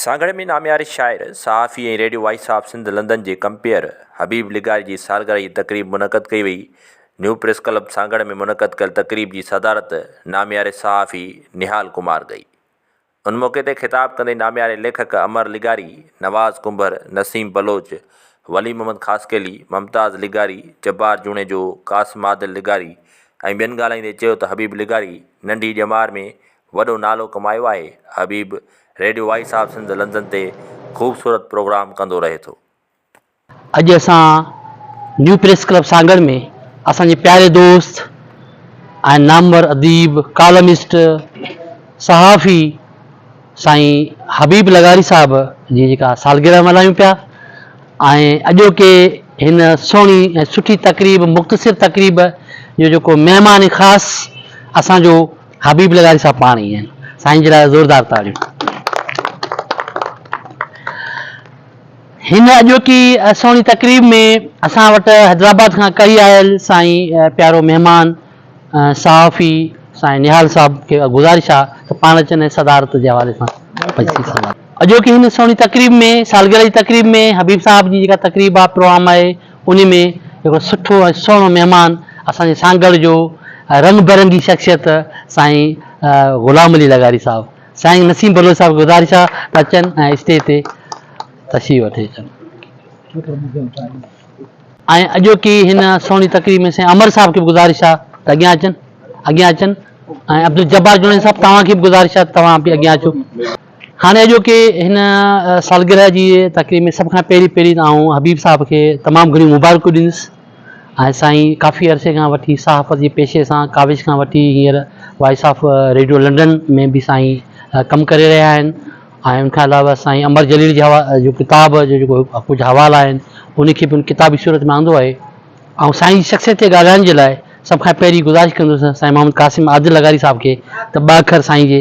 سانگهڙ ۾ نامياري شاعر، صحافي ۽ radio voice of Sindh London جي ڪمپيئر حبيب لغاري جي سالگرهه جي تقريب منعقد ڪئي وئي. نيو پريس ڪلب سانگهڙ ۾ منعقد ڪيل تقريب جي صدارت نامياري صحافي نهال ڪمار ڪئي. ان موقعي تي خطاب ڪندي نامياري ليکڪ امر لغاري، نواز ڪنڀر، نسيم بلوچ، ولي محمد خاصخيلي، ممتاز لغاري، جبار جوڻيجو، قاسم عادل لغاري ۽ ٻين ڳالهائيندي چيو ته حبيب لغاري ننڍي ڄمار ۾ وڏو نالو ڪمايو آهي. Habib radio voice of Sindh London تي خوبصورت پروگرام ڪندو رهي ٿو. اڄ اسان نيو پريس ڪلب سانگهڙ ۾ اسان جي پياري دوست ۽ نامور اديب، ڪالمسٽ، صحافي سائين حبيب لغاري صاحب جي جيڪا سالگرهه ملهايون پيا ۽ اڄوڪي هن سهڻي ۽ سٺي تقريب مختصر تقريب جو جيڪو مهمان خاص اسان جو حبيب لغاري صاحب پاڻ ئي آهن. سائين جي لاء زوردار تاڙيون. هن اڄوڪي سهڻي تقريب ۾ اسان وٽ حيدرآباد کان ڪهي آيل سائين پيارو مهمان صحافي سائين نهال صاحب کي گذارش آ ته پاڻ اچن ۽ صدارت جي حوالي سان اڄوڪي هن سهڻي تقريب ۾ سالگرهه جي تقريب ۾ حبيب صاحب جي جيڪا تقريب آ پروگرام آهي انهي ۾ هڪڙو سٺو ۽ سهڻو مهمان اسان جي سانگهڙ جو رنگ برنگي شخصيت سائين غلام علي لغاري صاحب سائين نسيم بلوچ صاحب کي گذارش آ ته اچن ۽ اسٽيج تي تشريف وٺي اچن. ۽ اڄوڪي هن سهڻي تقريب ۾ سائين امر صاحب کي به گذارش آ ته اڳيان اچن اڳيان اچن ۽ عبدالجبار جوڻيجو صاحب توهان کي به گذارش آ ته توهان به اڳيان اچو. هاڻي اڄوڪي هن سالگرهه جي تقريب ۾ سڀ کان پهرين پهرين ته آئون حبيب صاحب کي تمام گهڻيون مبارڪون ڏيندس ۽ سائين ڪافي عرصي کان وٺي صحافت جي پيشي سان ڪاوش کان وٺي هينئر وائس آف ريڊيو لنڊن ۾ به سائين ڪم ڪري رهيا آهن ۽ ان کان علاوه سائين امر جليل جي جو ڪتاب جو جيڪو ڪجهه حوالا آهن ان کي به ان ڪتابي صورت ۾ آندو آهي. آئون سائين جي شخصيت تي ڳالهائڻ جي لاء سڀ کان پهرين گذارش ڪندس سائين محمد قاسم عادل لغاري صاحب کي ته ٻه اکر سائين جي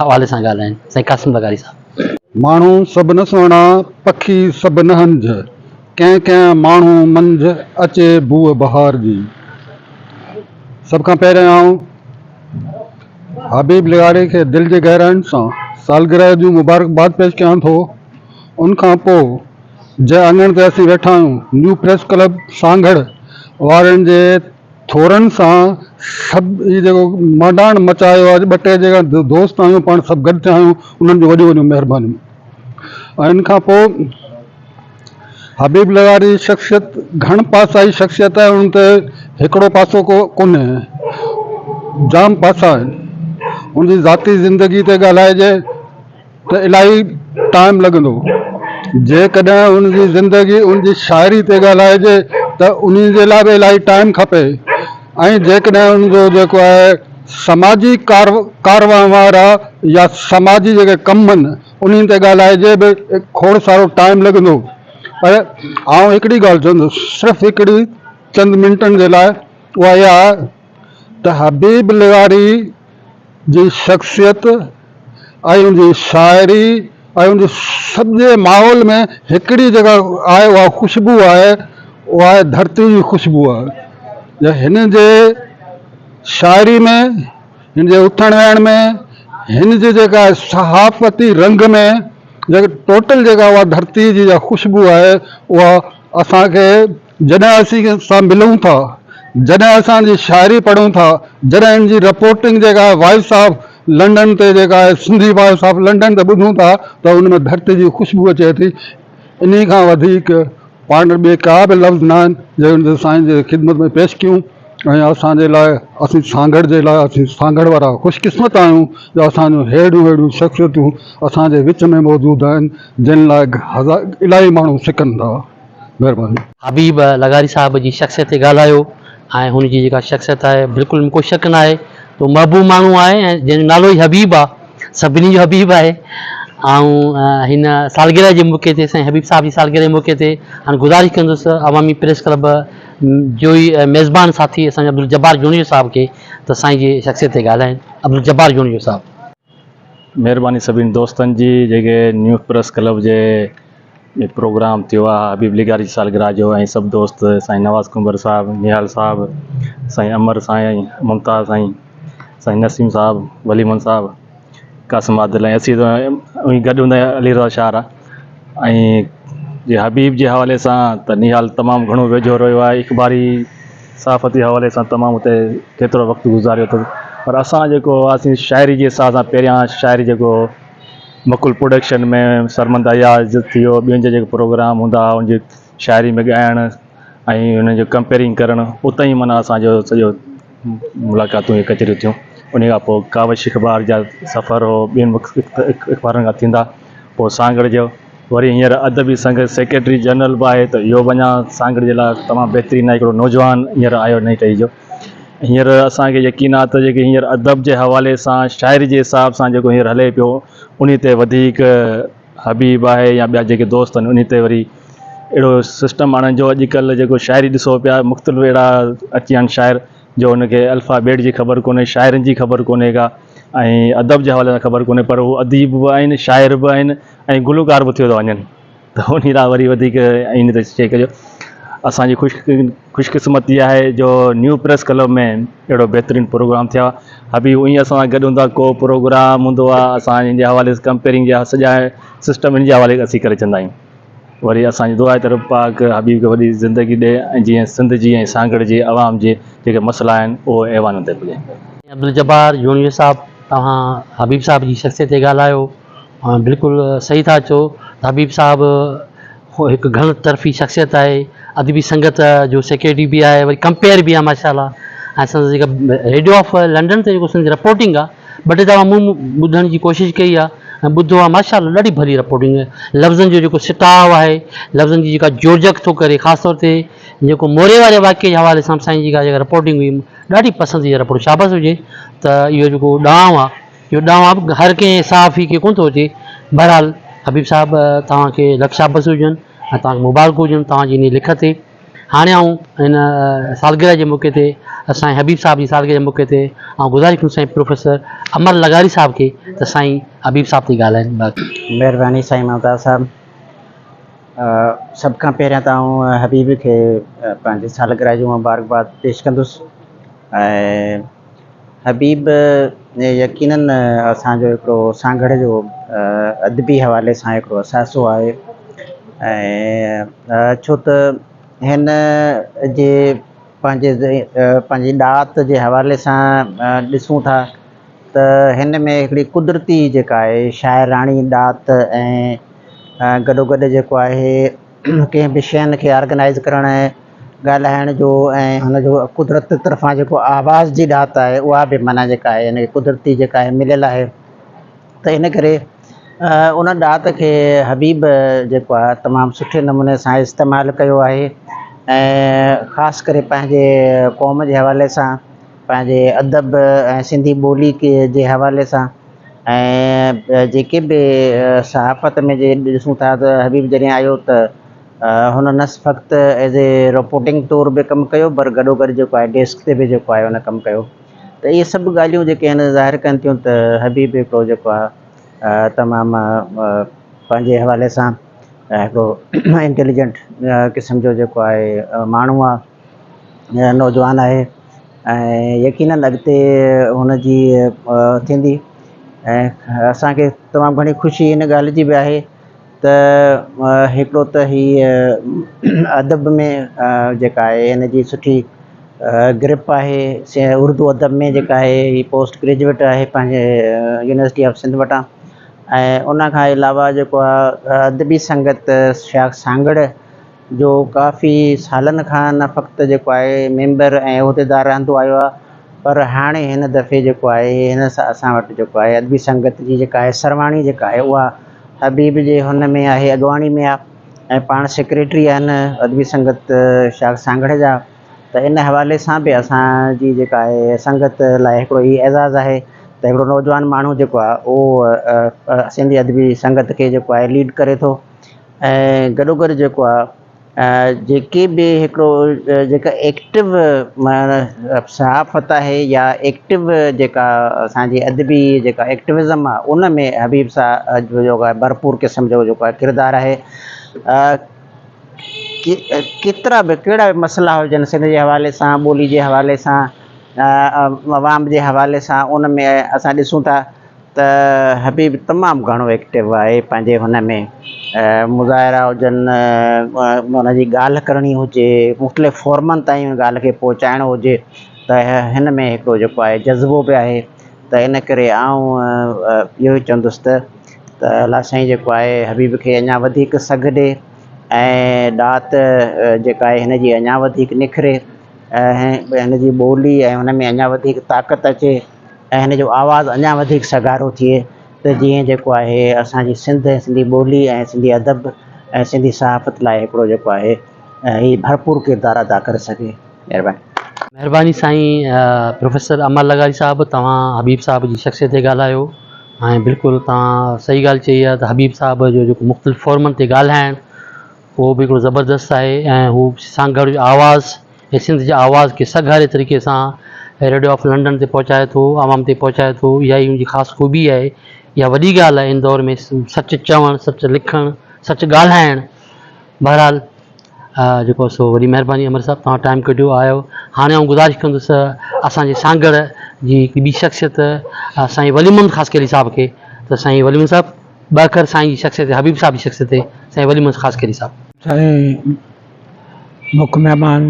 حوالي سان ڳالهائين. سائين قاسم لغاري صاحب. ماڻهو سڀ نه سهڻا، پکي سڀ نه هنجهه، ڪنهن ڪنهن ماڻهو منجهه اچي بوء بهار جي. سڀ کان پهريان آئون حبيب لغاري کي دل جي گهراين سان سالگرهه جون مبارڪباد پيش ڪيان ٿو. ان کان پوء جنهن اڱڻ تي اسين ويٺا آهيون نيو پريس ڪلب سانگهڙ وارن جي ٿورن سان سڀ هي جيڪو مانڊاڻ مچايو آهي ٻه ٽي جيڪا دوست آهيون پاڻ سڀ گڏ ٿيا آهيون انهن جون وڏيون وڏيون مهربانيون ۽ ان کان پوء حبيب لغاري شخصيت گهڻ پاسائي شخصيت آهي ان تي هڪڙو پاسو ڪو ڪونهي جام پاسا آهن ان جي ذاتي زندگي تي ڳالهائجي ته الاهي ٽائيم لڳندو. جيڪڏهن ان جي زندگي ان جي شاعري تي ڳالهائجي ته انهي جي لاء به الاهي ٽائيم کپي ۽ جيڪڏهن ان جو جيڪو آهي سماجي ڪاروهنوار آهي يا سماجي جيڪي ڪم آهن انهي تي ڳالهائجي به کوڙ سارو ٽائيم لڳندو پر آئون هڪڙي ڳالهه چوندس صرف هڪڙي چند منٽن جي لاء اها اها آهي ته حبيب لغاري جي شخصيت ۽ ان جي شاعري ۽ ان جي سڄي ماحول ۾ هڪڙي جيڪا آهي اها خوشبو آهي اها آهي ڌرتي جي خوشبو آهي هن جي شاعري ۾ هن جي اٿڻ ويهڻ ۾ هن جي جيڪا صحافتي رنگ ۾ جيڪا ٽوٽل جيڪا اها ڌرتي جي جيڪا خوشبو آهي اها اسان کي جڏهن اسين ڪنهن سان ملون ٿا، جڏهن اسان جي شاعري پڙهون ٿا، جڏهن ان جي رپورٽنگ جيڪا آهي وائس آف لنڊن تي جيڪا آهي سنڌي وائس آف لنڊن تي ٻڌون ٿا ته ان ۾ ڌرتي جي خوشبو اچي ٿي. انهي کان وڌيڪ پاڻ وٽ ٻئي ڪا به لفظ نه آهن جيڪي ان سائين جي خدمت ۾ پيش ڪيون ۽ اسان جي لاء اسين سانگهڙ جي لاء اسين سانگهڙ وارا خوش قسمت آهيون جو اسان جون ههڙيون ههڙيون شخصيتون اسان جي وچ ۾ موجود آهن جن لاء هزار الاهي ماڻهو سڪن ٿا. مهرباني. حبيب لغاري صاحب جي شخصيت تي ڳالهايو ۽ هن جي جيڪا شخصيت آهي بلڪل ۾ ڪو شڪ ناهي ته هو محبوب ماڻهو آهي ۽ جنهن جو نالو ئي حبيب آ سڀني جو حبيب آهي آئون هن سالگرهه جي موقعي تي سائين حبيب صاحب جي سالگرهه جي موقعي تي هاڻي گذارش ڪندس عوامي پريس ڪلب جو ئي ميزبان ساٿي اسان جي عبدالجبار جوڻيجو صاحب کي ته سائين جي شخصيت تي ڳالهائين عبدالجبار جوڻيجو صاحب. مهرباني سڀني دوستن جي جيڪي نيو پريس ڪلب جي ۾ پروگرام ٿيو آ حبيب لغاري جي سالگرهه جو ۽ سڀ دوست سائين نواز ڪنڀر صاحب نهال صاحب سائين امر سائين ممتاز سائين سائين نسيم صاحب ولي محمد صاحب قاسم عادل ۽ اسين ته ائين گڏ هوندا آهيون علي رضا شاهه ۽ جي حبيب جي حوالي سان ته نهال تمام گهڻو ويجهو رهيو آهي اخباري صحافتي حوالي سان تمام اتي ڪيترو وقت گذاريو اٿس پر اسان جيڪو هئاسين شاعري جي حساب سان پهريان شاعري جيڪو مقبول پروڊڪشن ۾ سرمد اياز ٿي ويو ٻين جا جيڪي پروگرام هوندا هئا ان جي شاعري ۾ ڳائڻ ۽ ان جو ڪمپيئرنگ ڪرڻ اتان ئي معنيٰ اسانجو سڄو ملاقاتون ۽ ڪچهريون ٿيون ان کان پوء ڪاوش اخبار جا سفر هو ٻين اخبارن کان ٿيندا پوء سانگهڙ جو وري هينئر ادبي سنگت سيڪريٽري جنرل به آهي ته اهو به اڃا سانگهڙ جي لاء تمام بهترين آهي هڪڙو نوجوان هينئر آيو نئين ٽهي جو هينئر اسانکي يقين آهي ته جيڪي هينئر ادب جي حوالي سان شاعري جي حساب سان جيڪو هينئر هلي پيو ان تي وڌيڪ حبيب آهي يا ٻيا جيڪي دوست آهن انهي تي وري اهڙو سسٽم آڻن جو اڄڪلهه جيڪو شاعري ڏسو پيا مختلف اهڙا اچي ويا آهن شاعر جو ان کي الفا بيٽ جي خبر ڪونهي شاعرن جي خبر ڪونهي ڪا ۽ ادب جي حوالي سان خبر ڪونهي پر هو اديب به آهن شاعر به آهن ۽ گلوڪار به ٿيو ٿا وڃن ته انهي لاء وري وڌيڪ ان تي چيڪ ڪجو اسان جي خوش خوش قسمتي آهي جو نيو پريس ڪلب ۾ اهڙو بهترين پروگرام ٿيا حبيب ائين اسان سان گڏ هوندو آهي ڪو پروگرام هوندو آهي اسان ان جي حوالي سان ڪمپيئرنگ جا سڄا سسٽم ان جي حوالي اسين ڪري ڇڏندا آهيون وري اسان جي دعا آهي ته رب پاڪ حبيب کي وڏي زندگي ڏي ۽ جيئن سنڌ جي ۽ سانگهڙ جي عوام جي جيڪي مسئلا آهن اهو ايوانن تائين پڄائين. عبدالجبار جوڻيجو صاحب توهان حبيب صاحب جي شخصيت تي ڳالهايو ۽ بلڪل صحيح ٿا چئو ته حبيب صاحب هڪ گهڻ طرفي شخصيت آهي ادبي سنگت جو سيڪريٽري به آهي وري ڪمپيئر به آهي ماشاء الله ۽ سندس جيڪا ريڊيو آف لنڊن تي جيڪو سندس رپورٽنگ آهي ٻه ٽي دفعا مون ٻڌڻ جي ڪوشش ڪئي آهي ۽ ٻڌو آهي ماشاء الله ڏاڍي ڀلي رپورٽنگ لفظن جو جيڪو سٽاء آهي لفظن جي جيڪا جوڙجڪ ٿو ڪري خاص طور تي جيڪو موري واري واقعي جي حوالي سان سائين جي جيڪا رپورٽنگ هئي ڏاڍي پسند جي رپورٽ شابس هجي ته اهو جيڪو ڏانء آهي اهو ڏانء به هر ڪنهن صحافي کي ڪونه ٿو اچي. بهرحال حبيب صاحب توهان کي لک شابس هجن ۽ توهان کي مبارڪون هجن توهان جي انهي لکت تي. هاڻي آئون هن سالگرهه جي موقعي تي سائين حبيب صاحب جي سالگرهه جي موقعي تي آئون گذارش ڪندس سائين پروفيسر امر لغاري صاحب کي ته سائين حبيب صاحب تي ڳالهائين. مهرباني سائين ممتاز صاحب. سڀ کان پهريان ته آئون حبيب کي پنهنجي سالگرهه جون مبارڪباد پيش ڪندس ۽ حبيب يقينن اسان جو هڪڙو سانگهڙ جو ادبي حوالي سان هڪڙو اثاثو آهي ۽ ڇو ته هن جي پنهنجي پنهنجي ڏات جي حوالي سان ڏسون ٿا ته هن ۾ هڪڙي قدرتي جيڪا آهي شاعراڻي ڏات ۽ گڏوگڏ جيڪو آهي ڪنهن به شين کي آرگنائيز ڪرڻ ۽ ڳالهائڻ جو ۽ هن جو قدرت طرفان جيڪو آواز جي ڏات آهي اها به معنيٰ جيڪا آهي هن کي قدرتي جيڪا آهي مليل آهي ته ان ڪري ان ڏات کي حبيب جيڪو آهي تمام سٺي نموني سان استعمال ڪيو آهي ۽ خاص ڪري پنهنجي قوم جي حوالي سان پنهنجي ادب ۽ سنڌي ٻولي جي حوالي سان ۽ جيڪي به صحافت ۾ جي ڏسون ٿا ته حبيب جڏهن آيو ته هن نه فقط ايز اي رپورٽنگ طور به ڪم ڪيو پر گڏو گڏ جيڪو آهي ڊيسڪ تي به جيڪو آهي هن ڪم ڪيو ته اهي سڀ ڳالهيون جيڪي آهن ظاهر ڪن ٿيون ته حبيب هڪڙو جيڪو آهي تمام پنهنجي حوالي سان هڪڙو انٽيليجنٽ قسم جو جيڪو آهي ماڻهو آهي نوجوان آهي ۽ يقينن اڳتي هن جي ٿيندي ۽ اسان کي تمام گهڻي خوشي ان ڳالهه جي به آهي ته هڪڙو ته هي ادب ۾ جيڪا آهي هن جي سٺي گرپ آهي اردو ادب ۾ جيڪا آهي هي پوسٽ گريجوئيٽ آهي پنهنجي يونيورسٽي آف سنڌ وٽان ۽ ان کان علاوه جيڪو آهي ادبي سنگت شاخ سانگهڙ جو ڪافي سالن کان نه فقط جيڪو آهي ميمبر ۽ عهديدار رهندو آيو آهي پر هاڻي هن دفعي جيڪو آهي هن اسان وٽ جيڪو آهي ادبي سنگت جي جيڪا آهي سرواڻي جيڪا آهي اها حبيب جي هن ۾ آهي اڳواڻي ۾ آهي ۽ پاڻ سيڪريٽري آهن ادبي سنگت شاخ سانگهڙ جا ته ان حوالي سان به اسان جي جيڪا آهي سنگت لاء هڪڙو هي اعزاز آهي ته هڪڙو نوجوان ماڻهو جيڪو آهي اهو سنڌي ادبي سنگت کي جيڪو آهي ليڊ ڪري ٿو ۽ گڏوگڏ جيڪو آهي جيڪي به هڪڙو جيڪا ايڪٽو معنيٰ صحافت آهي يا ايڪٽو جيڪا اسانجي ادبي جيڪا ايڪٽوزم آهي ان ۾ حبيب صاحب جو جيڪو آهي ڀرپور قسم جو جيڪو آهي ڪردار آهي ڪيترا به ڪهڙا به مسئلا هجن سنڌ جي حوالي سان ٻولي جي حوالي سان عوام جي حوالي سان ان ۾ اسان ڏسون ٿا ته ته حبيب تمام گهڻو ايڪٽو آهي پنهنجي هن ۾ مظاهرا هجن ان جي ڳالهه ڪرڻي هجي مختلف فورمن تائين ان ڳالهه کي پهچائڻو هجي ته هن ۾ هڪڙو جيڪو آهي جذبو به آهي ته ان ڪري آئون اهو ئي چوندس ته ته الله سائين جيڪو آهي حبيب کي اڃا وڌيڪ سگهه ڏي ۽ ڏات جيڪا آهي هن جي اڃا وڌيڪ نکري ۽ هن جي ٻولي ۽ هن ۾ اڃا وڌيڪ طاقت اچي ۽ هن جو آواز اڃا وڌيڪ سگهارو ٿئي ته جيئن جيڪو آهي اسان جي سنڌ ۽ سنڌي ٻولي ۽ سنڌي ادب ۽ سنڌي صحافت لاء هڪڙو جيڪو آهي هي ڀرپور ڪردار ادا ڪري سگهي. مهرباني. مهرباني سائين پروفيسر امر لغاري صاحب توهان حبيب صاحب جي شخصيت تي ڳالهايو ۽ بلڪل توهان صحيح ڳالهه چئي آهي ته حبيب صاحب جو جيڪو مختلف فورمن تي ڳالهائڻ اهو به هڪڙو زبردست آهي ۽ هو سانگهڙ جو آواز ۽ سنڌ جي آواز کي سگهاري طريقي سان ريڊيو آف لنڊن تي پهچائي ٿو عوام تي پهچائي ٿو اها ئي ان جي خاص خوبي آهي اها وڏي ڳالهه آهي ان دور ۾ سچ چوڻ سچ لکڻ سچ ڳالهائڻ بهرحال جيڪو سو وڏي مهرباني امر صاحب توهان ٽائيم ڪڍيو آيو هاڻي آئون گذارش ڪندس اسان جي سانگهڙ جي هڪ ٻي شخصيت سائين ولي محمد خاصخيلي صاحب کي ته سائين ولي محمد صاحب ٻه اکر سائين جي شخصيت حبيب صاحب جي شخصيت تي سائين ولي محمد خاصخيلي صاحب. سائين مک مهمان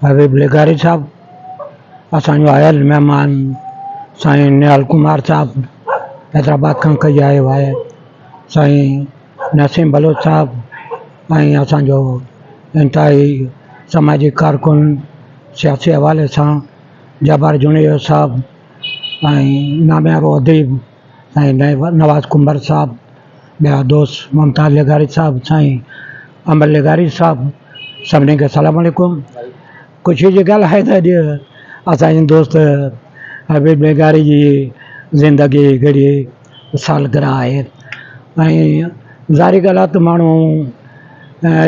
حبيب لغاري صاحب، اسان جو آيل مهمان سائين نهال ڪمار صاحب حيدرآباد کان ڪهي آيو آهي، سائين نسيم بلوچ صاحب ۽ اسان جو انتهائي سماجي ڪارڪن سياسي حوالي سان جبار جوڻيجو صاحب ۽ ناميارو اديب سائين نواز ڪنڀر صاحب، ٻيا دوست ممتاز لغاري صاحب، سائين امر لغاري صاحب، سڀني کي سلام عليڪم. خوشي جي ڳالهه آهي ته اڄ اسان جي دوست حبيب لغاري جي زندگي گهڙي سالگرهه آهي ۽ ظاهري ڳالهه آهي ته ماڻهو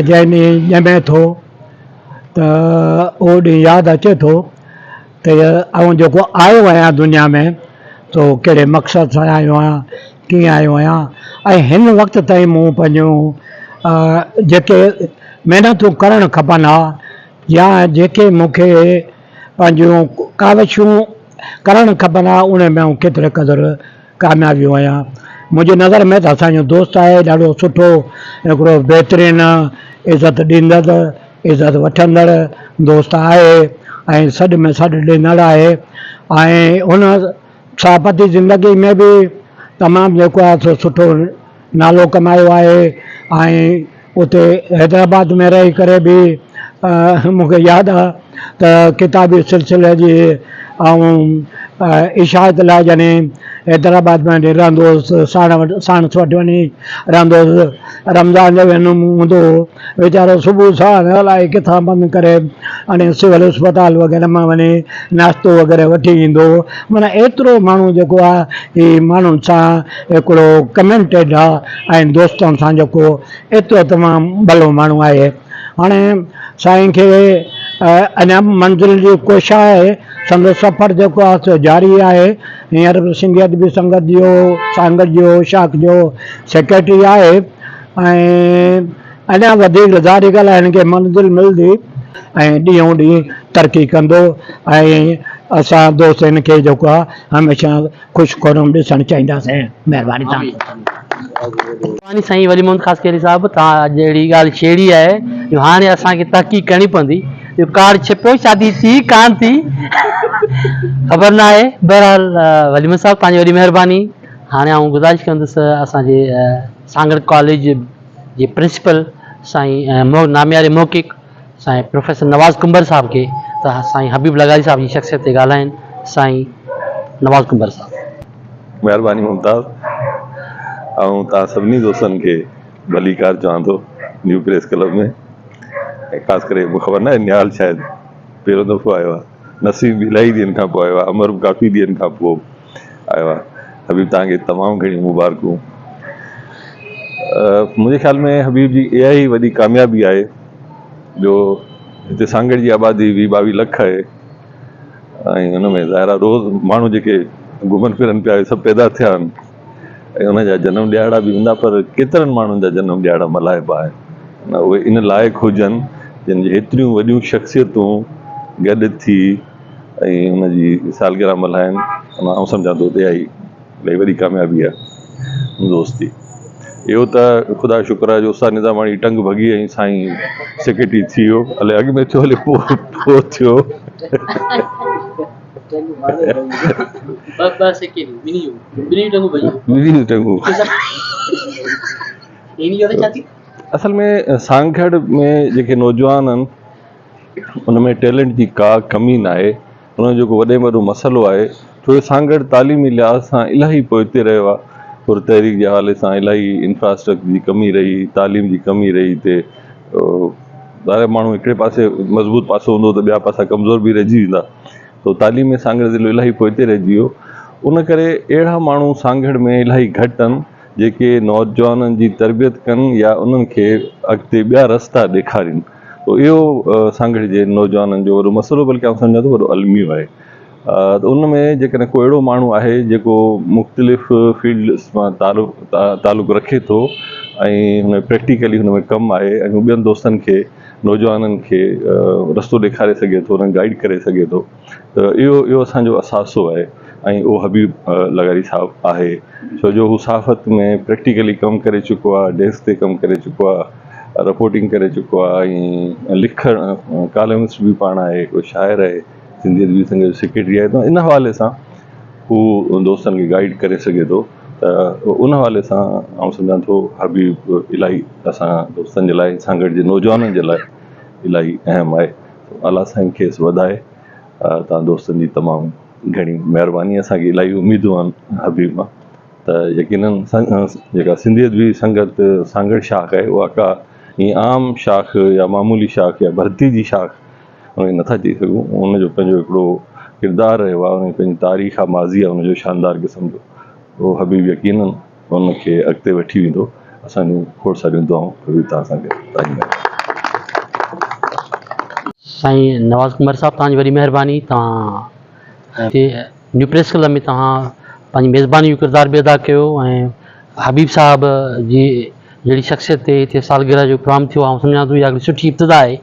جنهن ڏينهن ڄمي ٿو ته اهو ڏينهن ياد اچي ٿو ته آئون جيڪو آيو آهيان دنيا ۾ سو ڪهڙي مقصد سان آيو آهيان ڪيئن آيو آهيان ۽ هن وقت تائين مون پنهنجون جيڪي محنتون ڪرڻ کپن ها يا جيڪي مون کي پنهنجون ڪاوشون ڪرڻ کپن ها ان ۾ آئون ڪيتري قدر ڪامياب ويو آهيان. منهنجي نظر ۾ ته اسان جو دوست آهي ڏاڍو سٺو هڪڙو بهترين عزت ڏيندڙ عزت وٺندڙ دوست آهي ۽ سڏ ۾ سڏ ڏيندڙ آهي ۽ هن صحافتي زندگي ۾ به تمام جيڪو آهي سو سٺو نالو ڪمايو آهي ۽ اتي حيدرآباد ۾ رهي ڪري به مون کي ياد آ ته ڪتابي سلسلي جي آئون اشاعت لاء جڏهن حيدرآباد ۾ وڃي رهندو هوس ساڻ وٽ ساڻس وٽ وڃي رهندو هوس رمضان جو مهينو هوندو هو ويچارو صبح ساڻ الائي ڪٿان بند ڪري اني سول اسپتال وغيره مان وڃي ناشتو وغيره وٺي ايندو هو معنيٰ ايترو ماڻهو جيڪو آ هي ماڻهن سان هڪڙو ڪمينٽيڊ آ ۽ دوستن سان جيڪو ايترو تمام ڀلو ماڻهو آهي. هاڻي سائين کي اڃا به منزل جي ڪوشش آهي، سندس سفر جيڪو آهي سو جاري آهي. هينئر به سنڌي ادبي سنگت جو سانگهڙ جو شاخ جو سيڪريٽري آهي ۽ اڃا وڌيڪ ظاهري ڳالهه آهي هن کي منزل ملندي ۽ ڏينهون ڏينهن ترقي ڪندو ۽ اسان دوست هن کي جيڪو آهي هميشه خوش خرم ڏسڻ چاهينداسين مهرباني توهان جي. مهرباني سائين ولي محمد خاصخيلي صاحب توهان اڄ اهڙي ڳالهه ڇيڙي آهي جو هاڻي اسان کي تحقيق ڪرڻي پوندي جو ڪارڊ ڇپيو شادي ٿي ڪانه ٿي خبر نه آهي بهرحال ولي محمد صاحب توهان جي وڏي مهرباني هاڻي آئون گذارش ڪندس اسان جي سانگهڙ ڪاليج جي پرنسپل سائين نامياري محقق سائين پروفيسر نواز ڪنڀر صاحب کي ته سائين حبيب لغاري صاحب جي شخصيت تي ڳالهائين سائين نواز ڪنڀر صاحب. مهرباني ممتاز آئون توهان سڀني دوستن کي ڀليڪار چوان ٿو نيو پريس ڪلب ۾ ۽ خاص ڪري مون خبر ناهي نهال شايد پهريون دفعو آيو آهي نسيم به الاهي ڏينهن کان پوء آيو آهي امر به ڪافي ڏينهن کان پوء آيو آهي حبيب توهان کي تمام گهڻيون مبارڪون منهنجي خيال ۾ حبيب جي اها ئي وڏي ڪاميابي آهي جو هتي سانگهڙ جي آبادي ويهه ٻاويهه لک آهي ۽ ان ۾ ظاهر آهي روز ماڻهو جيڪي گهمن ڦرن پيا اهي سڀ پيدا ٿيا آهن ۽ ان جا جنم ڏهاڙا به هوندا پر ڪيترن ماڻهن جا جنم ڏهاڙا ملهائبا آهن اهي ان لائق هجن جن جي هيتريون وڏيون شخصيتون گڏ ٿي ۽ ان جي سالگرهه ملهائن آئون سمجهان ٿو ته اها ئي الاهي وڏي ڪاميابي آهي دوست جي. اهو ته خدا جو شڪر آهي جو استاد نظاماڻي جي ٽنگ ڀڳي ۽ سائين سيڪريٽري ٿي ويو. الائي اڳ ۾ ٿيو الائي پوء ٿيو. اصل ۾ سانگهڙ ۾ جيڪي نوجوان آهن ان ۾ ٽيلنٽ جي ڪا ڪمي ناهي. ان جو جيڪو وڏي ۾ وڏو مسئلو آهي ڇو جو سانگهڙ تعليمي لحاظ سان الاهي پوئتي رهيو آهي پر تحريڪ جي حوالي سان الاهي انفراسٽرڪچر جي ڪمي رهي تعليم جي ڪمي رهي هتي ظاهر ماڻهو هڪڙي پاسي مضبوط پاسو هوندو ته ٻيا پاسا ڪمزور به رهجي ويندا تو تعليم ۾ سانگهڙ ضلعو الاهي پوئتي رهجي ويو ان ڪري اهڙا ماڻهو سانگهڙ ۾ الاهي گهٽ آهن جيڪي نوجوانن جي تربيت ڪن يا انهن کي اڳتي ٻيا رستا ڏيکارين تو اهو سانگهڙ جي نوجوانن جو وڏو مسئلو بلڪه آئون سمجهان ٿو وڏو الميو آهي ته ان ۾ جيڪڏهن ڪو اهڙو ماڻهو آهي جيڪو مختلف فيلڊس مان تعلق تعلق رکي ٿو ۽ هن پريڪٽيڪلي هن ۾ ڪم آهي ۽ هو ٻين دوستن کي نوجوانن کي رستو ڏيکاري سگهي ٿو انهن گائيڊ ڪري سگهي ٿو ته اهو اهو اسانجو اثاثو آهي ۽ اهو حبيب لغاري صاحب آهي ڇو جو هو صحافت ۾ پريڪٽيڪلي ڪم ڪري چڪو آهي ڊيسڪ تي ڪم ڪري چڪو آهي رپورٽنگ ڪري چڪو آهي ۽ لکڻ ڪالمسٽ به پاڻ آهي هڪڙو شاعر آهي سنڌي ادبي سنگت جو سيڪريٽري آهي ته ان حوالي سان هو دوستن کي گائيڊ ڪري سگهي ٿو ته ان حوالي سان آئون سمجهان ٿو حبيب الاهي اسان دوستن جي لاء سانگهڙ جي نوجوانن جي لاء الاهي اهم آهي الله سائين کيس وڌائي توهان دوستن جي تمام گهڻي مهرباني اسان کي الاهي اميدون آهن حبيب مان ته يقينن جيڪا سنڌي ادبي سنگت سانگهڙ شاخ آهي اها ڪا ائين عام شاخ يا معمولي شاخ يا ڀرتي جي شاخ ان کي نٿا چئي سگهون ان جو پنهنجو هڪڙو ڪردار رهيو آهي ان جي پنهنجي تاريخ آهي ماضي آهي ان جو شاندار قسم جو اهو حبيب يقينن ان کي اڳتي وٺي ويندو اسان جون کوڙ ساريون دعائون حبيب توهان سان گڏ تائين آهن. سائين نواز ڪنڀر صاحب توهان جي وڏي مهرباني توهان هتي نيو پريس ڪلب ۾ توهان پنهنجي ميزباني جو ڪردار به ادا ڪيو ۽ حبيب صاحب جي جهڙي شخصيت تي هتي سالگرهه جو پروگرام ٿيو آئون سمجهان ٿو اها هڪڙي سٺي ابتدا آهي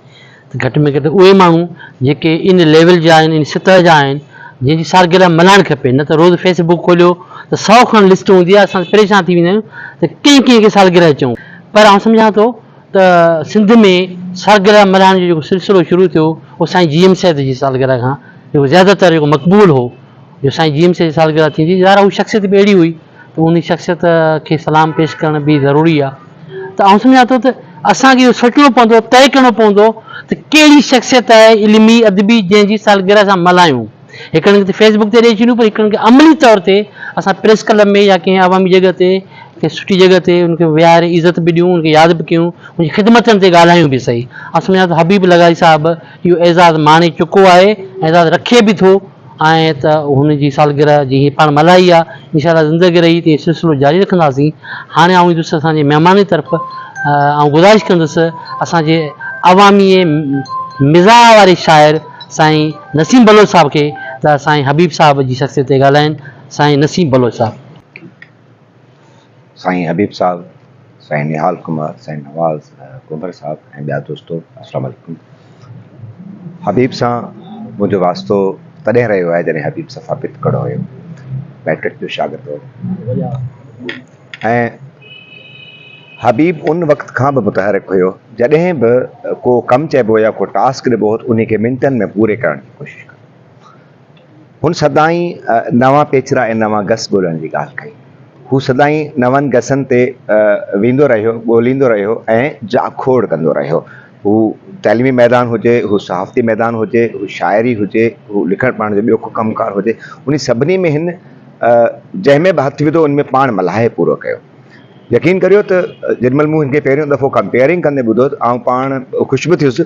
ته گهٽ ۾ گهٽ اهي ماڻهو جيڪي ان ليول جا آهن ان سطح جا آهن جنهن جي سالگرهه ملهائڻ کپي نه ته روز فيس بڪ کوليو ته سو کن لسٽ هوندي آهي اسان پريشان ٿي ويندا آهيون ته ڪنهن ڪنهن کي سالگرهه چئون پر آئون سمجهان ٿو ته سنڌ ۾ سالگرهه ملهائڻ جو جيڪو سلسلو شروع ٿيو اهو سائين جي ايم سيد جي سالگرهه کان جيڪو زياده تر جيڪو مقبول هو جو سائين جي ايم سيد جي سالگرهه ٿيندي ظاهر آهي هو شخصيت به اهڙي هئي ته ان شخصيت کي سلام پيش ڪرڻ به ضروري آهي ته آئون سمجهان ٿو ته اسان کي اهو سوچڻو پوندو طئي ڪرڻو پوندو ته ڪهڙي شخصيت آهي علمي ادبي جنهن جي سالگرهه اسان ملهايون هڪڙن کي ته فيس بڪ تي ڏئي ڇڏيون پر هڪڙن کي عملي طور تي اسان پريس ڪلب ۾ يا ڪنهن عوامي جڳهه تي ڪنهن سٺي جڳهه تي ان کي ويهاري عزت به ڏيون ان کي ياد به ڪيون ان جي خدمتن تي ڳالهايون به سهي آئون سمجهان ٿو حبيب لغاري صاحب اهو اعزاز ماڻي چڪو آهي اعزاز رکي به ٿو ۽ ته هن جي سالگرهه جي هي پاڻ ملهائي آ انشاء الله زندگي رهي ته هي سلسلو جاري رکنداسين هاڻي آئون ايندس اسان جي مهمانن جي طرف آئون گذارش ڪندس اسان جي عوامي مزاح واري شاعر سائين نسيم بلوچ صاحب کي ته سائين حبيب صاحب جي شخصيت تي ڳالهائين سائين نسيم بلوچ صاحب. سائين حبيب صاحب، سائين نهال ڪمار، سائين نواز ڪنڀر صاحب ۽ ٻيا دوستو السلام عليڪم. حبيب سان منهنجو واسطو تڏهن رهيو آهي جڏهن حبيب صفا پتڪڙو هيو، مئٽرڪ جو شاگرد هو ۽ حبيب ان وقت کان به متحرڪ هيو جڏهن به ڪو ڪم چئبو يا ڪو ٽاسڪ ڏبو هو ته انهي کي منٽن ۾ پوري ڪرڻ جي ڪوشش ڪندو. هن سدائين نوان پيچرا ۽ نوان گس ڳولڻ جي ڳالهه ڪئي. هو سدائين نون گسن تي ويندو رهيو، ڳوليندو رهيو ۽ جاکوڙ ڪندو رهيو. هو تعليمي ميدان هجي، هو صحافتي ميدان هجي، هو شاعري هجي، هو لکڻ پڙهڻ جو ٻيو ڪو ڪم ڪار هجي، انهي سڀني ۾ هن جنهن ۾ به هٿ وڌو ان ۾ پاڻ ملهائي پورو ڪيو. يقين ڪريو ته جيڏي مهل مون هن کي پهريون دفعو ڪمپيئرنگ ڪندي ٻڌو ته آئون پاڻ خوش به ٿيس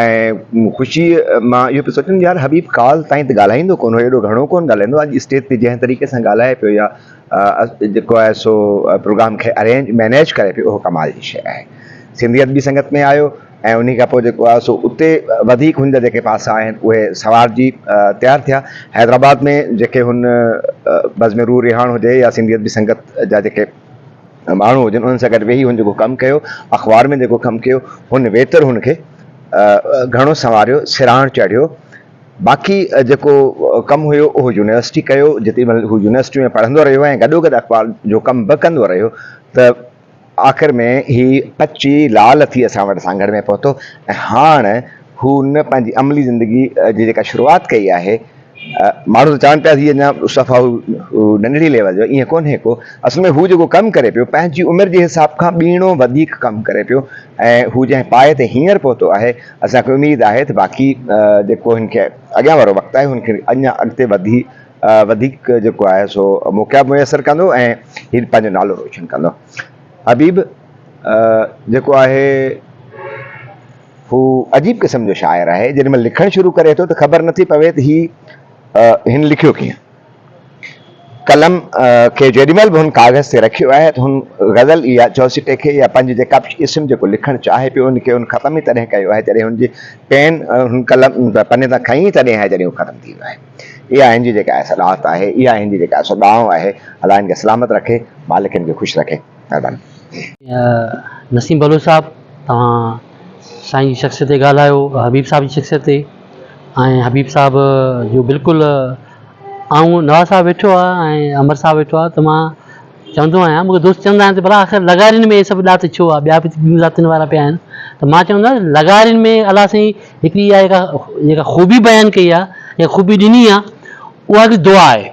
۽ خوشيء مان اهو پيو سوچيم يار حبيب ڪالهه تائين ته ڳالهائيندو ڪونه هو ايڏو گهڻو ڪونه ڳالهائيندو هو اڄ اسٽيج تي جنهن طريقي سان ڳالهائي پيو يا جيڪو آهي سو پروگرام کي ارينج مينيج ڪري پيو اهو ڪمال جي شيء آهي. سنڌي ادبي سنگت ۾ آيو ۽ انهي کان پوء جيڪو آهي سو اتي وڌيڪ هن جا جيڪي پاسا آهن اهي سنوارجي تيار ٿيا. حيدرآباد ۾ جيڪي هن بزم روح رهاڻ هجي يا سنڌي ادبي سنگت جا جيڪي ماڻهو هجن انهن سان گڏ ويهي هن جيڪو ڪم ڪيو اخبار ۾ جيڪو ڪم ڪيو هن ويتر هن کي گهڻو سنواريو سراڻ چڙهيو. باقي جيڪو ڪم هيو اهو يونيورسٽي ڪيو جتي مهل هو يونيورسٽي ۾ پڙهندو رهيو ۽ گڏوگڏ اخبار جو ڪم به ڪندو رهيو ته آخر ۾ هي پچي لال ٿي اسان وٽ سانگهڙ ۾ پهتو ۽ هاڻ هو نه پنهنجي عملي زندگي جي جيڪا شروعات ڪئي آهي ماڻهو ته چون پيا هي اڃا صفا هو ننڍڙي ليول جو ائين ڪونهي ڪو اصل ۾ هو جيڪو ڪم ڪري پيو پنهنجي عمر جي حساب کان ٻيڻو وڌيڪ ڪم ڪري پيو ۽ هو جنهن پائي تي هينئر پهتو آهي اسان کي اميد آهي ته باقي جيڪو هن کي اڳيان وارو وقت آهي هن کي اڃا اڳتي وڌي وڌيڪ جيڪو آهي سو موقعا به ميسر ڪندو ۽ هي پنهنجو نالو روشن ڪندو حبيب جيڪو آهي هو عجيب قسم جو شاعر آهي جيڏي مهل لکڻ شروع ڪري ٿو ته خبر نٿي پوي ته هي هن لکيو ڪيئن قلم کي جيڏي مهل به هن ڪاغذ تي رکيو آهي ته هن غزل يا چوسٽي کي يا پنهنجو جيڪا به اسم جيڪو لکڻ چاهي پيو ان کي هن ختم ئي تڏهن ڪيو آهي جڏهن هن جي پين هن قلم پني تان کنئي ئي تڏهن آهي جڏهن هو ختم ٿي ويو آهي. اها هن جي جيڪا آهي سا ڏات آهي، اها هن جي جيڪا آهي سو ڏانء آهي. الله هن کي سلامت رکي، مالڪ هن کي خوش رکي. مهرباني. نسيم بلوچ صاحب توهان سائين جي شخصيت تي ڳالهايو حبيب صاحب جي شخصيت تي ۽ حبيب صاحب جو بلڪل آئون نواز صاحب ويٺو آ ۽ امر صاحب ويٺو آ ته مان چوندو آهيان مونکي دوست چوندا آهن ته ڀلا آخر لغارين ۾ اهي سڀ ڏات ڇو آ ٻيا به ٻيون ذاتين وارا پيا آهن ته مان چوندو آهيان لغارين ۾ الله سائين هڪڙي اها جيڪا جيڪا خوبي بيان ڪئي آ يا خوبي ڏني آ اها هڪڙي دعا آهي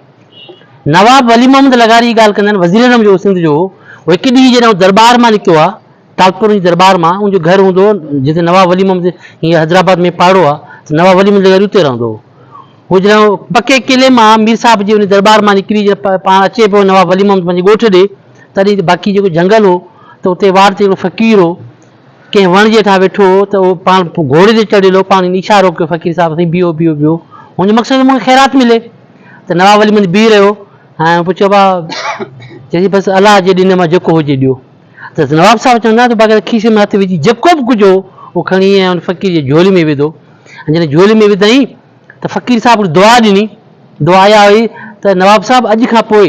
نواب ولي محمد لغاري جي ڳالهه ڪندا آهن وزير اعظم جو سنڌ جو هو هڪ ڏينهن جڏهن درٻار مان نڪتو آ ٽالپرن جي درٻار مان ان جو گهر هوندو هو جتي نواب ولي محمد هينئر حيدرآباد ۾ پاڙو آ ته نواب ولي محمد لغاري اتي رهندو هو. هو جڏهن پڪي قلعي مان مير صاحب جي ان درٻار مان نڪري جڏهن پاڻ اچي پيو نواب ولي محمد پنهنجي ڳوٺ ڏي تڏهن باقي جيڪو جهنگل هو ته اتي واڙ تي هڪڙو فقير هو ڪنهن وڻ جي هيٺان ويٺو هو ته اهو پاڻ گهوڙي تي چڙهيل هو پاڻ هن اشارو ڪيو فقير صاحب سائين بيهو بيهو بيهو هن جو مقصد مون کي خيرات ملي ته نواب ولي محمد بيهي رهيو ۽ پڇيو ڀاء چئي بس الله جي ڏني مان جيڪو هجي ڏيو ته نواب صاحب چوندا ته باقاعده کيسي ۾ هٿ وجهي جيڪو به ڪجهه هو اهو کڻي ۽ ان فقير جي جهولي ۾ وڌو ۽ جڏهن جهولي ۾ وڌائين ته فقير صاحب هڪڙي دعا ڏني دعا اها هئي ته نواب صاحب اڄ کان پوء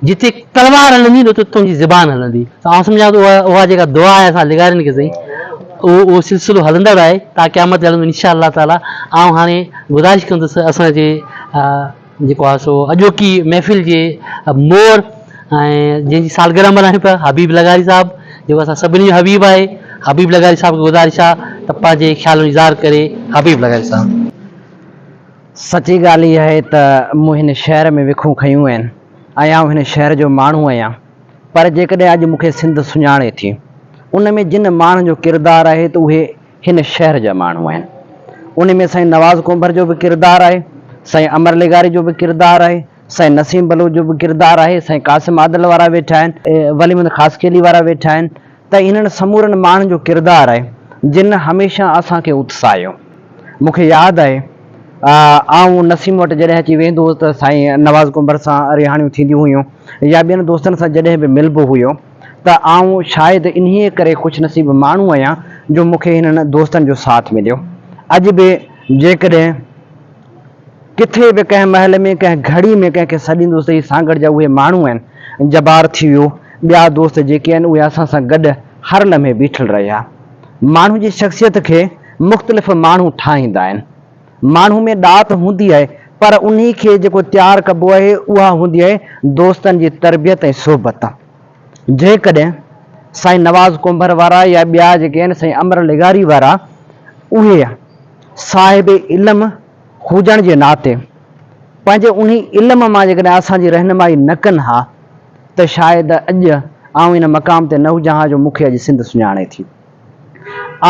جتي تلوار هلندي نه اتي تنهنجي زبان هلندي ته آئون سمجهان ٿو اها اها جيڪا دعا آهي اسان لغارين کي سائين اهو اهو سلسلو هلندڙ آهي تا قيامت هلندو انشاء الله تعالي آئون هاڻي گذارش ڪندس اسان جي جيڪو آهي سو اڄوڪي محفل جي مور ۽ جنهن جي سالگرهه ملهايون پيا حبيب لغاري صاحب جيڪو اسان سڀني جو حبيب آهي حبيب لغاري صاحب کي گذارش آهي ته پنهنجي خيالن جو اظهار ڪري حبيب لغاري صاحب. سچي ڳالهه اها آهي ته مون هن شهر ۾ وکون کنيون آهن ۽ آئون هن شهر جو ماڻهو آهيان پر جيڪڏهن اڄ مون کي سنڌ سڃاڻي ٿي ان ۾ جن ماڻهن جو ڪردار آهي ته اهي هن شهر جا ماڻهو آهن. ان ۾ سائين نواز ڪنڀر جو به ڪردار آهي، سائين امر لغاري جو به ڪردار آهي، سائين نسيم بلوچ جو به ڪردار آهي، سائين قاسم عادل وارا ويٺا آهن، ولي محمد خاصخيلي وارا ويٺا آهن ته انهن سمورن ماڻهن جو ڪردار آهي جن هميشه اسان کي اتساهيو. مون کي ياد آهي آئون نسيم وٽ جڏهن اچي ويهندو هوس ته سائين نواز ڪنڀر سان رهاڻيون ٿينديون هيون يا ٻين دوستن سان جڏهن به ملبو هيو ته آئون شايد انهيء ڪري خوش نصيب ماڻهو آهيان جو مون کي هنن دوستن جو ساٿ مليو. اڄ به جيڪڏهن ڪٿي به ڪنهن مهل ۾ ڪنهن گهڙي ۾ ڪنهن کي سڏيندس ته هي سانگهڙ جا اهي ماڻهو آهن، جبار ٿي ويو، ٻيا دوست جيڪي آهن اهي اسان سان گڏ هر لمحي بيٺل رهيا. ماڻهو جي شخصيت کي مختلف ماڻهو ٺاهيندا آهن. ماڻهو ۾ ڏات هوندي آهي پر انهي کي جيڪو تيار ڪبو آهي اها هوندي آهي دوستن جي تربيت ۽ صحبت. جيڪڏهن سائين نواز ڪنڀر وارا يا ٻيا جيڪي آهن سائين امر لغاري وارا اهي صاحب علم هجڻ جي ناتي پنهنجي انهي علم مان جيڪڏهن اسان جي رهنمائي نه ڪن ها ته شايد اڄ آئون ان مقام تي نه هجان ها جو مون کي اڄ سنڌ سڃاڻي ٿي.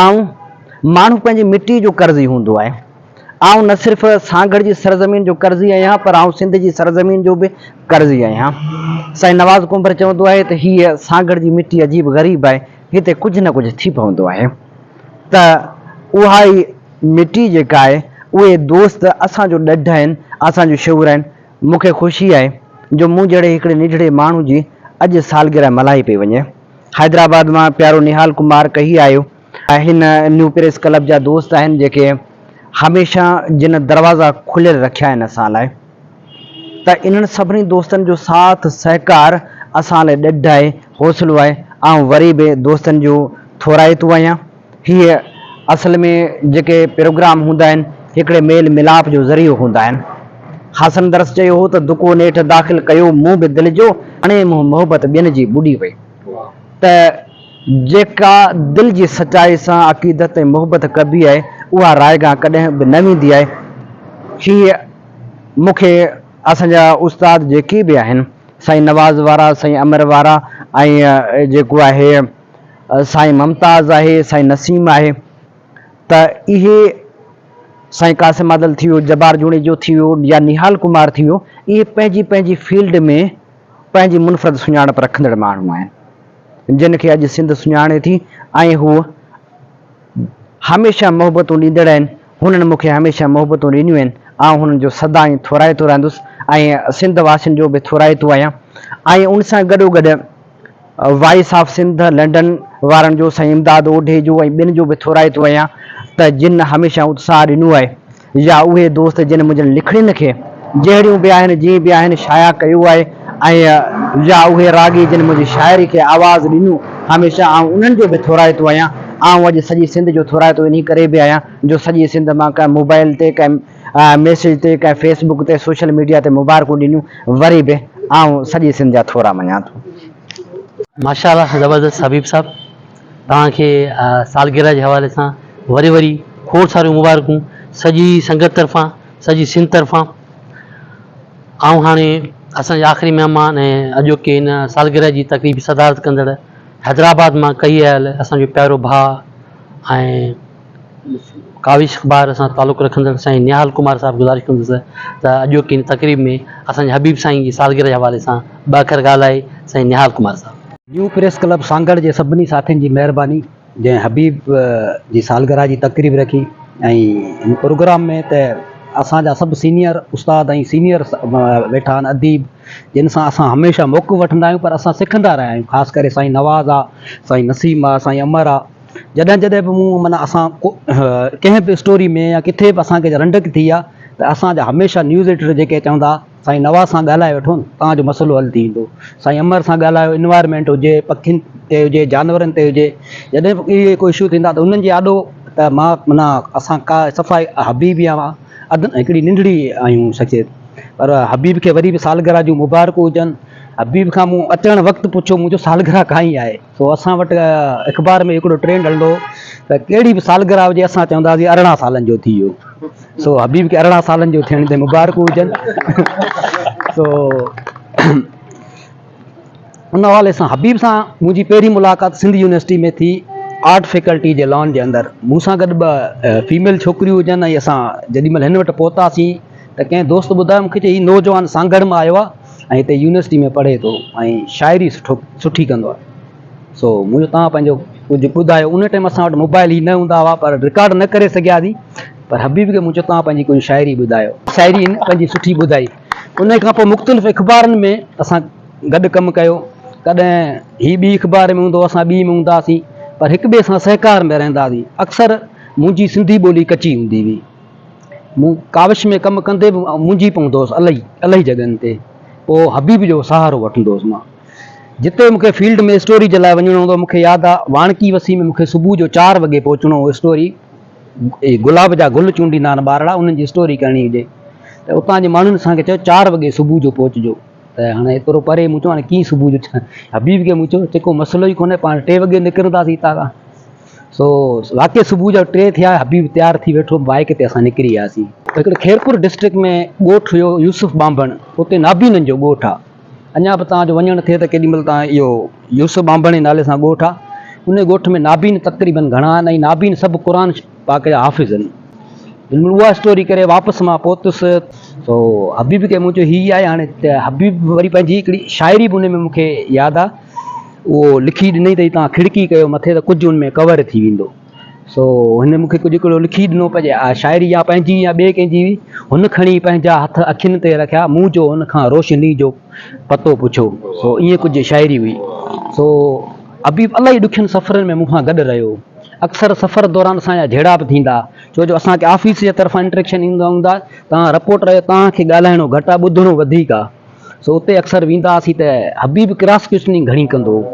آئون ماڻهو پنهنجي مٽي جو قرضي هوندو آهي. آئون نه صرف سانگهڙ جي سرزمين جو قرضي آهيان پر آئون سنڌ جي سرزمين جو به قرضي آهيان. سائين نواز ڪنڀر چوندو آهي ته هيء سانگهڙ جي مٽي عجيب غريب آهي، هتي ڪجهه نه ڪجهه ٿي پوندو آهي ته اها ئي مٽي جيڪا آهي اهي دوست اسان جو ڏڍ آهن، اسان جو شعور آهن. مون کي خوشي آهي جو مون جهڙي هڪڙي ننڍڙي ماڻهو جي اڄ سالگرهه ملهائي پئي وڃي. حيدرآباد مان پيارو نهال ڪمار ڪهي آيو. هن نيو پريس ڪلب جا دوست آهن جيڪي هميشه جن دروازا کليل رکيا آهن اسان لاء ته انهن سڀني دوستن جو ساٿ سهڪار اسان لاء ڏڍ آهي حوصلو آهي آئون وري به دوستن جو ٿورائتو آهيان هي اصل ۾ جيڪي پروگرام هوندا آهن هڪڙي ميل ملاپ جو ذريعو هوندا آهن. حسن درس چيو هو ته دڪو نيٺ داخل ڪيو مون به دل جو، هڻي منهن محبت ٻين جي ٻڏي وئي ته جيڪا دل جي سچائي سان عقيدت ۽ محبت ڪبي آهي اها رائگان ڪڏهن به نه ويندي آهي. هي مون کي اسان جا استاد جيڪي به آهن سائين نواز وارا، سائين امر وارا ۽ جيڪو آهي سائين ممتاز آهي، سائين نسيم آهي ته اهي سائين قاسم عادل ٿي ويو، جبار جوڻيجو ٿي ويو يا نهال ڪمار ٿي ويو، اهي پنهنجي پنهنجي فيلڊ ۾ پنهنجي منفرد سڃاڻپ رکندڙ ماڻهو آهن، جن کي اڄ سنڌ سڃاڻي ٿي ۽ هو هميشه محبتون ڏيندڙ آهن، هنن مون کي هميشه محبتون ڏنيون آهن، آئون هنن جو سدائين ٿورائتو رهندس ۽ سنڌ واسين جو به ٿورائتو آهيان ۽ ان سان گڏوگڏ وائس آف سنڌ لنڊن وارن جو سائين امداد اوڍي جو ۽ ٻين جو به ٿورائتو آهيان ته جن هميشه اتساهه ڏنو آهي يا اهي دوست جن منهنجن لکڻين کي جهڙيون به آهن جيئن به آهن شايع ڪيو آهي ۽ يا اهي راڳي جن منهنجي شاعري کي آواز ڏنو هميشه آئون انهن جو به ٿورائتو آهيان. آئون اڄ سڄي سنڌ جو ٿورائتو انهي ڪري به آهيان جو سڄي سنڌ مان ڪنهن موبائل تي ڪنهن ميسيج تي ڪنهن فيس بڪ تي سوشل ميڊيا تي مبارڪون ڏنيون وري به آئون سڄي سنڌ جا ٿورا مڃان ٿو. ماشاء الله زبردست حبيب صاحب توهان کي سالگرهه جي حوالي سان وري وري کوڙ ساريون مبارڪون سڄي سنگت طرفان سڄي سنڌ طرفان آئون هاڻي اسان جي آخري مهمان ۽ اڄوڪي هن سالگرهه جي تقريب صدارت ڪندڙ حيدرآباد مان ڪهي آيل اسان جو پيارو ڀاء ۽ ڪاوش اخبار سان تعلق رکندڙ سائين نهال ڪمار صاحب گذارش ڪندس ته اڄوڪي هن تقريب ۾ اسان جي حبيب سائين جي سالگرهه جي حوالي سان ٻه اکر ڳالهائي سائين نهال ڪمار صاحب. نيو پريس ڪلب سانگهڙ جي سڀني ساٿين جي مهرباني جنهن حبيب جي سالگرهه جي تقريب رکي ۽ هن پروگرام ۾ ته اسان جا سڀ سينيئر استاد ۽ سينيئر ويٺا آهن اديب جن سان اسان هميشه موقف وٺندا آهيون پر اسان سکندا رهيا آهيون خاص ڪري سائين نواز آ سائين نسيم آ سائين امر آ جڏهن جڏهن به مون معنيٰ اسان ڪنهن به اسٽوري ۾ يا ڪٿي به اسان کي رنڊڪ ٿي آ ته اسان جا هميشه نيوز ايڊيٽر جيڪي چوندا سائين نواز سان ڳالهائي وٺو نه توهان جو مسئلو حل ٿي ويندو سائين امر سان ڳالهايو انوائرمينٽ هجي پکين تي هجي جانورن تي هجي جڏهن به اهي ڪو اشو ٿيندا ته انهن جي آڏو ته مان معنيٰ اسان ڪا صفا حبيب يا اڌ هڪڙي ننڍڙي آهيون شخصيت پر حبيب کي وري به سالگرهه جون مبارڪون هجن حبيب کان مون اچڻ وقت پڇيو مون چيو سالگرهه ڪائين آهي سو اسان وٽ اخبار ۾ هڪڙو ٽرينڊ هلندو هو ته ڪهڙي به سالگرهه هجي اسان چوندا هئاسين 18 سالن جو ٿي ويو سو حبيب کي 18 سالن جو ٿيڻ تي مبارڪون هجن سو ان حوالي سان حبيب سان منهنجي پهرين ملاقات سنڌ يونيورسٽي ۾ ٿي آرٽ فيڪلٽي جي لان جي اندر مون سان گڏ ٻه فيميل ڇوڪريون هجن ۽ اسان جيڏي مهل هن وٽ پهتاسين ته ڪنهن دوست ٻڌايو مون کي چي هي نوجوان سانگهڙ مان آيو آهي ۽ هتي يونيورسٽي ۾ پڙهي ٿو ۽ شاعري سٺو سٺي ڪندو آهي سو مون چيو توهان پنهنجو ڪجهه ٻڌايو ان ٽائيم اسان وٽ موبائل هي نه هوندا هئا پر رڪارڊ نه ڪري سگهياسين پر حبيب کي مون چيو توهان پنهنجي ڪجهه شاعري ٻڌايو شاعري هن پنهنجي سٺي ٻڌائي ان کان پوء مختلف اخبارن ۾ اسان گڏ ڪم ڪيو ڪڏهن هي ٻي اخبار ۾ هوندو اسان ٻي ۾ هونداسين پر هڪ ٻئي سان سهڪار ۾ رهنداسين اڪثر منهنجي سنڌي ٻولي ڪچي هوندي هئي مون ڪاوش ۾ ڪم ڪندي به منجهي پوندو هوس الائي الائي جڳهن تي پوء حبيب جو سهارو وٺندو هوس مان جتي مون کي فيلڊ ۾ اسٽوري جي لاء وڃڻو هوندو هو مون کي ياد آ واڻڪي وسي ۾ مون کي صبح جو چار وڳي پهچڻو هو اسٽوري گلاب جا گل چونڊيندا آهن ٻارڙا انهن جي اسٽوري ڪرڻي هجي ته اتان جي ماڻهن اسان کي چيو چار وڳي صبح جو پهچجو ته هاڻي ايترو پري مون چيو هاڻي ڪيئن صبح جو حبيب کي مون چيو چي ڪو مسئلو ئي ڪونهي پاڻ ٽي وڳي نڪرنداسين هتان کان سو واقعي صبح جا ٽي ٿيا حبيب تيار ٿي ويٺو بائيڪ تي اسان نڪري وياسين. هڪڙي خيرپور ڊسٽرڪٽ ۾ ڳوٺ هيو يوسف ٻانڀڻ اتي نابينن جو ڳوٺ آ اڃا به توهان جو وڃڻ ٿئي ته ڪيڏي مهل توهان اهو يوسف ٻانڀڻ جي نالي سان ڳوٺ آ ان ڳوٺ ۾ نابين تقريبن گهڻا آهن ۽ نابين سڀ قرآن پاڪ جا حافظ آهن جن مهل اها اسٽوري ڪري واپس مان پهتس سو حبيب کي مون چيو هي آهي هاڻي ته حبيب وري پنهنجي هڪڙي شاعري به ان ۾ مون کي ياد آ اهو لکي ڏنئي ته هي توهان کڙڪي ڪيو مٿي ته ڪجهه ان ۾ ڪور ٿي ويندو. سو هن مون کي ڪجهه هڪڙو لکي ڏنو پنهنجي شاعري يا پنهنجي يا ٻئي ڪنهن جي هئي. هن کڻي پنهنجا هٿ اکين تي رکيا، مون جو هن کان روشني جو پتو پڇيو. سو ائين ڪجهه شاعري هئي. سو حبيب الاهي ڏکين سفرن ۾ مون کان گڏ رهيو. اڪثر سفر دوران اسان جا جهيڙا به ٿيندا. ڇو جو اسان کي آفيس جي طرفان انٽريڪشن ايندا هوندا، توهان رپورٽر آهيو، توهان کي ڳالهائڻو گهٽ آهي، ٻڌڻو وڌيڪ آهي. سو اتي اڪثر ويندا هئاسين ته حبيب ڪراس ڪوئسچننگ گهڻي ڪندو هو.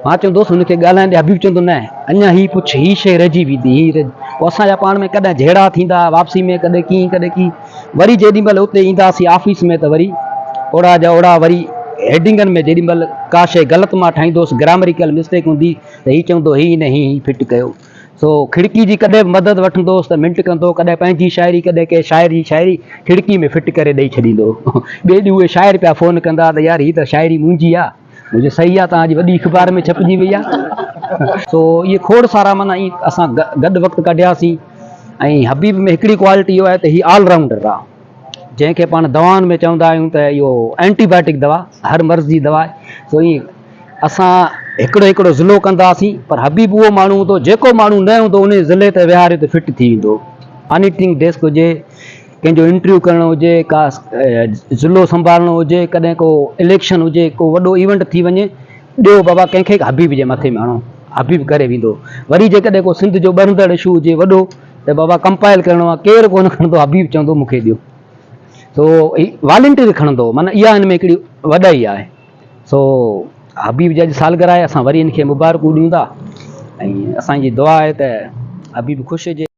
مان چوندو هوس هن کي ڳالهائڻ ڏي حبيب چوندو نه اڃا هي پڇ هي شيء رهجي ويندي هي رهجي. پوء اسان جا پاڻ ۾ ڪڏهن جهيڙا ٿيندا واپسي ۾ ڪڏهن ڪيئن ڪڏهن ڪيئن وري جيڏي مهل اتي اينداسين آفيس ۾ ته وري اوڙا جا اوڙا وري هيڊنگن ۾ جيڏي مهل ڪا شيء غلط مان ٺاهيندو هوس گرامريڪل مسٽيڪ هوندي ته هي چوندو هي نه هي هي فٽ ڪيو سو کڙڪي جي ڪڏهن به مدد وٺندو هوس ته منٽ ڪندو ڪڏهن پنهنجي شاعري ڪڏهن ڪنهن شاعر جي شاعري کڙڪي ۾ فٽ ڪري ڏئي ڇڏيندو هو ٻئي ڏينهن اهي شاعر پيا فون ڪندا ته يار هي ته شاعري منهنجي آ منهنجي صحيح آ توهان جي وڏي اخبار ۾ ڇپجي وئي آ سو اهي کوڙ سارا معنيٰ ائين اسان گڏ وقت ڪڍياسين ۽ حبيب ۾ هڪڙي ڪوالٽي اهو آهي ته هي آل رائونڊر آ جنهن کي پاڻ دوائن ۾ چوندا آهيون ته اهو اينٽي بايوٽڪ دوا هر مرض جي دوا آهي سو ائين اسان هڪڙو هڪڙو ضلعو ڪنداسين پر حبيب اهو ماڻهو هوندو جيڪو ماڻهو نه هوندو ان ضلعي تي ويهاريو ته فٽ ٿي ويندو مانيٽرنگ ڊيسڪ هجي ڪنهن جو انٽرويو ڪرڻو هجي، ڪا ضلعو سنڀالڻو هجي، ڪڏهن ڪو اليڪشن هجي، ڪو وڏو ايونٽ ٿي وڃي، ڏيو بابا ڪنهن کي حبيب جي مٿي ۾ هڻو، حبيب ڪري ويندو. وري جيڪڏهن ڪو سنڌ جو ٻرندڙ اشو هجي وڏو ته بابا ڪمپائل ڪرڻو آهي، ڪير ڪونه کڻندو، حبيب چوندو مون کي ڏيو. سو هي والنٽيئر کڻندو، معنيٰ اها هن ۾ هڪڙي وڏائي آهي. سو حبيب جي اڄ سالگرهه آهي، اسان وري هن کي مبارڪون ڏيون ٿا ۽ اسان جي دعا آهي ته حبيب خوش هجي.